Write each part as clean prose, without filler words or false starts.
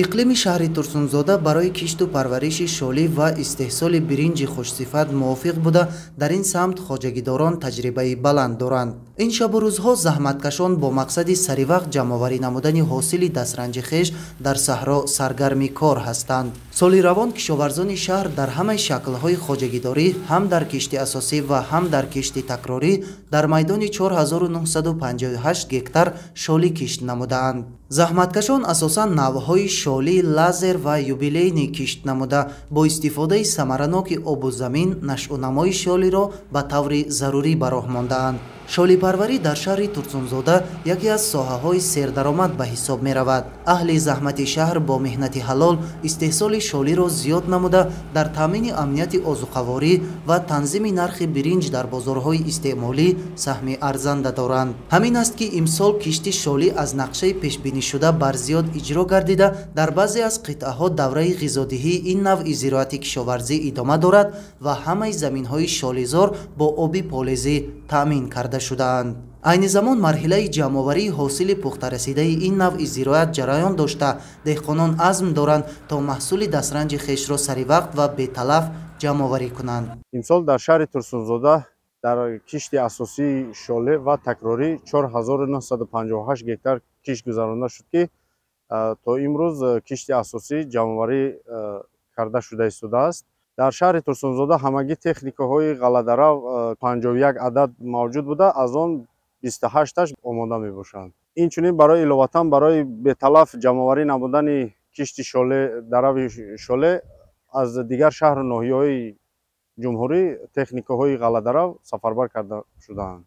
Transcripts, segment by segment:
Иқлими шаҳри Турсунзода барои кишту парвариши шолӣ ва истеҳсоли биринҷи хушсифат мувофиқ буда, дар ин самт хоҷагидорон таҷрибаи баланд доранд. Ин шабу рӯзҳо заҳматкашон бо мақсади саривақт ҷамъоварӣ намудани ҳосили дастранҷи хеш дар саҳро саргарми кор ҳастанд. Соли равон кишоварзони шаҳр дар ҳамаи шаклҳои хоҷагидорӣ, ҳам дар кишти асосӣ ва ҳам дар кишти такрорӣ дар майдони 4958 гектар шолӣ кишт намудаанд. Заҳматкашон асосан навъҳои шолии лазер ва юбилейни кишт намуда, бо истифодаи самараноки обу замин нашъунамои шолиро ба таври зарурӣ ба роҳ мондаанд. Шолипарварӣ дар шаҳри Турсунзода яке аз соҳаҳои сердаромад ба ҳисоб меравад. Аҳли заҳмати шаҳр бо меҳнати ҳалол истеҳсоли шолиро зиёд намуда, дар таъмини амнияти озуқаворӣ ва танзими нархи биринҷ дар бозорҳои истеъмолӣ саҳми арзанда доранд. Ҳамин аст, ки имсол кишти шолӣ аз нақшаи пешбинишуда барзиёд иҷро гардида, дар баъзе аз қитъаҳо давраи ғизодиҳии ин навъи зироати кишоварзӣ идома дорад ва ҳамаи заминҳои шолизор бо оби полезӣ таъмин карда шудаанд. Айни замон марҳилаи ҷамъоварии ҳосили пухтарасидаи ин навъи зироат ҷараён дошта, деҳқонон азм доранд то маҳсули дастранҷи хешро саривақт ва беталаф ҷамъоварӣ кунанд. Имсол дар шаҳри Турсунзода дар кишти асосии шоле ва такрорӣ 4958 гектар кишт гузаронда шуд, ки то имрӯз кишти асосӣ ҷамъоварӣ карда шуда истодааст. Дар шаҳри Турсунзода ҳамагӣ техникаҳои ғалладарав 51 адад мавҷуд буда, аз он 28-аш омода мебошанд. Инчунин барои иловатан барои беталаф ҷамъоварӣ намудани кишти шоле, дарави шоле аз дигар шаҳру ноҳияҳои ҷумҳурӣ техникаҳои ғалладарав сафарбар карда шудаанд.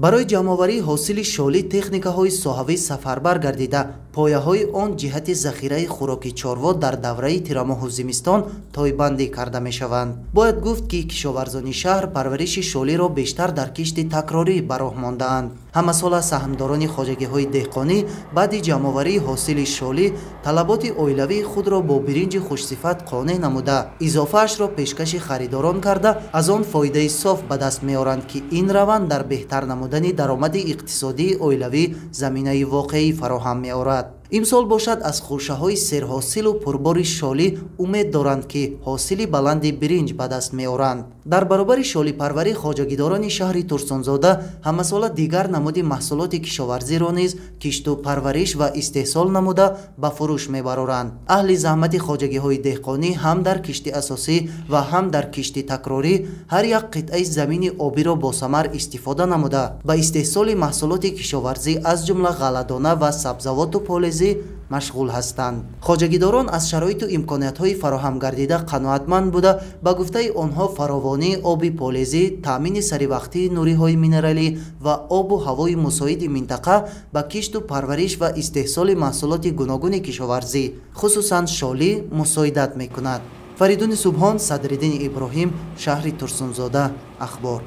Барои ҷамъоварии ҳосили шолӣ техникаҳои соҳавӣ сафарбар гардида, пояҳои он ҷиҳати захираи хӯроки чорво дар давраи тирамоҳу зимистон тойбандӣ карда мешаванд. Бояд гуфт, ки кишоварзони шаҳр парвариши шолиро бештар дар кишти такрорӣ ба роҳ мондаанд. Ҳамасола саҳмдорони хоҷагиҳои деҳқонӣ баъди ҷамъоварии ҳосили шолӣ талаботи оилавии худро бо биринҷи хушсифат қонеъ намуда, изофаашро пешкаши харидорон карда, аз он фоидаи соф ба даст меоранд, ки ин раванд дар беҳтар намудани даромади иқтисодии оилавӣ заминаи воқеӣ фароҳам меорад. Имсол бошад аз хӯшаҳои серҳосилу пурбори шолӣ умед доранд, ки ҳосили баланди биринҷ ба даст меоранд. Дар баробари шолипарварӣ хоҷагидорони шаҳри Турсунзода ҳамасола дигар намуди маҳсулоти кишоварзиро низ кишту парвариш ва истеҳсол намуда ба фурӯш мебароранд. Аҳли заҳмати хоҷагиҳои деҳқонӣ ҳам дар кишти асосӣ ва ҳам дар кишти такрорӣ ҳар як қитъаи замини обиро босамар истифода намуда, ба истеҳсоли маҳсулоти кишоварзӣ аз ҷумла ғалладона ва сабзавоту полезӣ машғул ҳастанд. Хоҷагидорон аз шароиту имкониятҳои фароҳам гардида қаноатманд буда, ба гуфтаи онҳо фаровонии оби полезӣ, таъмини саривақтии нуриҳои минералӣ ва обу ҳавои мусоиди минтақа ба кишту парвариш ва истеҳсоли маҳсулоти гуногуни кишоварзӣ, хусусан шолӣ, мусоидат мекунад. Фаридуни Субҳон, Садриддини Иброҳим, шаҳри Турсунзода, Ахбор.